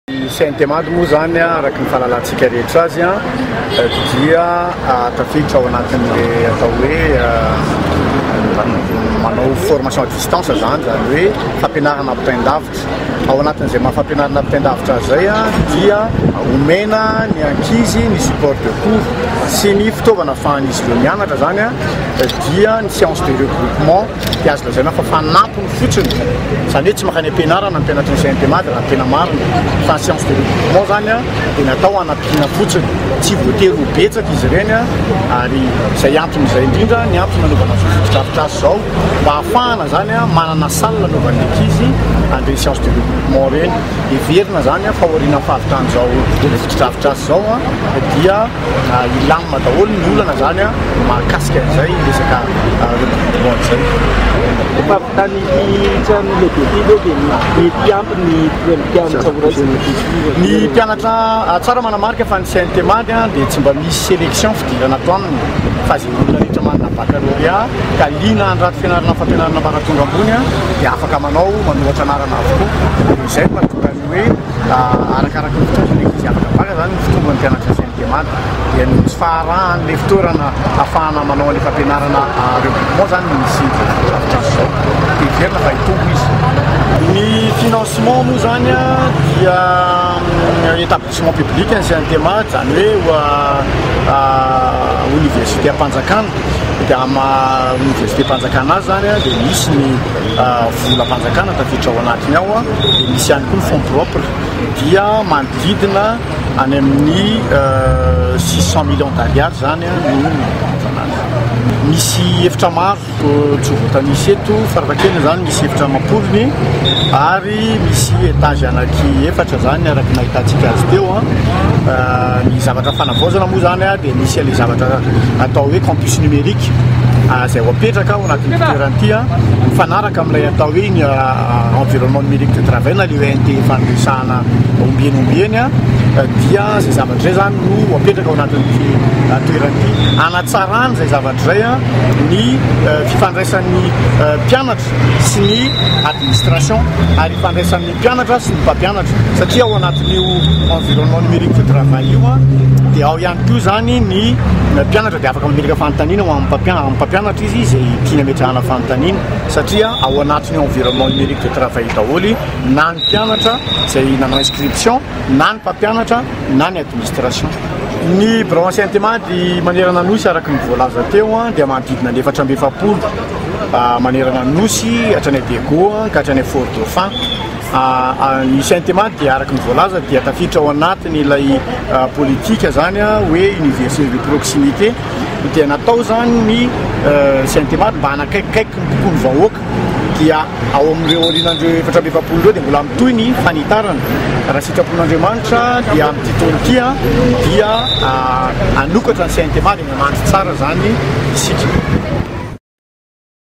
Ny CNTMAD moa izany araka ny fahalalantsika rehetra azy dia tafiditra ao anatin'ilay atao hoe manao formation à distance izany, izany hoe fampianarana ampitain-davitra. Ao anatin'izay maha fampianarana ampitain-davitra azy izay dia omena ny ankizy ny support de cours sy ny fitaovana ahafahan'izy ireo mianatra izany dia ny séance de regroupement. dia azo lazaina fa fanampiny fotsiny, izany hoe tsy mankany am-pianarana ny mpianatry ny CNTMAD raha ny tena marina, fa ny séance de regroupement izany dia natao hanampiana fotsiny, tsy voatery ho betsaka izy ireny ary izay antony izay indrindra ny antony nanaovana izao fotodrafitrasa izao mba hahafahana izany manana salle hanaovan'ny ankizy an'ireny séance de regroupement ireny, heverina izany fa aorian'ny fahavitan'izao fotodrafitrasa izao dia Hilamina daholo ny olana zany mahakasika an'izay resaka regroupement izay. Efa avy tany ity trano lehibe ity ve dia mety hiampy ny mpianatra ho raisina? Ny mpianatra, tsara manamarika fa ny CNTMAD dia tsy mba misy sélection fidirana ato aminy fa izay olona rehetra manana baccalauréat ka liana handrato fianarana fampianarana ambaratonga ambony dia afaka manao manoratra anarana avokoa. Izay no mahatonga ny hoe Arakaraka ny fitombon'ny ankizy afaka baka izany ny fitombon'ny mpianatra CNTMAD dia ny tsy faharahan'ilay fitoerana ahafahana manao an'ilay fampianarana regroupement izany no misy fotodrafitrasa izao dia heverina fa hitombo izy. Ny financement moa izany dia établissement public ny CNTMAD izany hoe oniversite am-panjakana dia amin'ny maha oniversite am-panjakana azy izany dia misy ny volam-panjakana tafiditra ao anatiny ao dia misy ihany koa ny fonds propre dia manodidina any amin'ny 600 millions d'ariary zany no nanaovana azy. Misy efitra maro tsy ho voatanisa eto, farafahakeliny zany misy efitra amam-polony ary misy étage anaky efatra zany araka ny nahitantsika azy teo. Ny zavatra fanavaozana moa zany dia misy an'ilay zavatra atao hoe campus numérique izay ho apetraka ao anatin'ity toerana ity mifanaraka amin'ilay atao hoe ny environnement numérique de travail na le ENT efa noresahana ombieny ombieny dia izay zavatra izay zany no ho apetraka ao anatin'ity toerana ity hanatsarana izay zavatra izay ny fifandraisan'ny mpianatra sy ny administration ary ifandraisan'ny mpianatra sy ny mpampianatra satria ao anatin'io environnement numérique de travail io dia ao ihany koa izany ny mpianatra dia afaka mametraka fanontaniana ho amin'ny mpampianatra izy izay tiany ametrahana fanontaniana satria ao anatin'io environnement numérique de travail daholo na ny mpianatra izay nanao inscription na ny mpampianatra na ny administration. Ny birao anciennement dia manerana ny Nosy araka ny voalaza teo dia manodidina ny 44 manerana ny Nosy hatrany Diego ka hatrany Fort Dauphin. Ny CNTMA dia araka ny voalaza dia tafiditra ao anatiny ilay politika zany hoe université de proximité dia natao zany ny CNTMA mba hanakaikikaiky ny kokoa ny vahoaka dia ao amin'ireo aorianan'ireo 44 ireo dia mbola mitohy ny fanitarana. Raha sitrapon'Andriamanitra dia amin'ity taona ity dia hanokatra ny CNTMA dia mandry tsara zany isika.